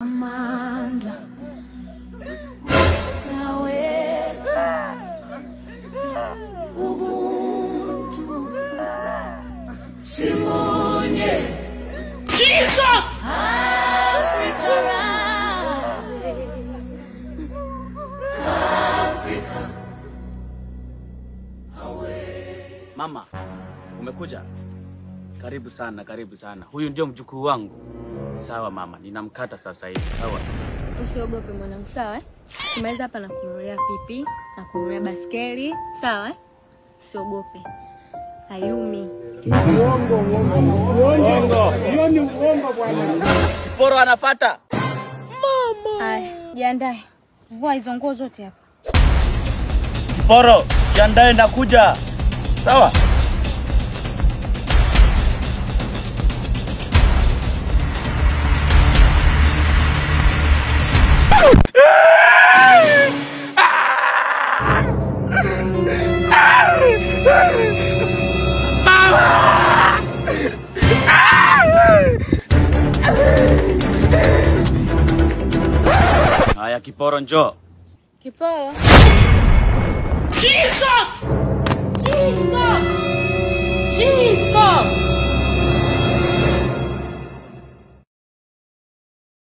Amandla nawethu ubuntu simunye. Jesus! Africa rise, Africa away. Mama, umekuja? Karibu sana, karibu sana. Huyu ndio mjukuu wangu. Sawa mama, ninamkata sasa hivi. Sawa. Usiogope mwanangu, sawa eh? Tumeweza hapa na kununulia pipi, na kununulia baskeli, sawa eh? Usiogope. Hayumi. Uongo, uongo, uongo. Hiyo ni uongo bwana. Kiporo anafuata. Mama. Haya, jiandae. Vua hizo nguo zote hapa. Kiporo, jiandae nakuja. Sawa? Haya Kiporo njoo. Kiporo. Jesus!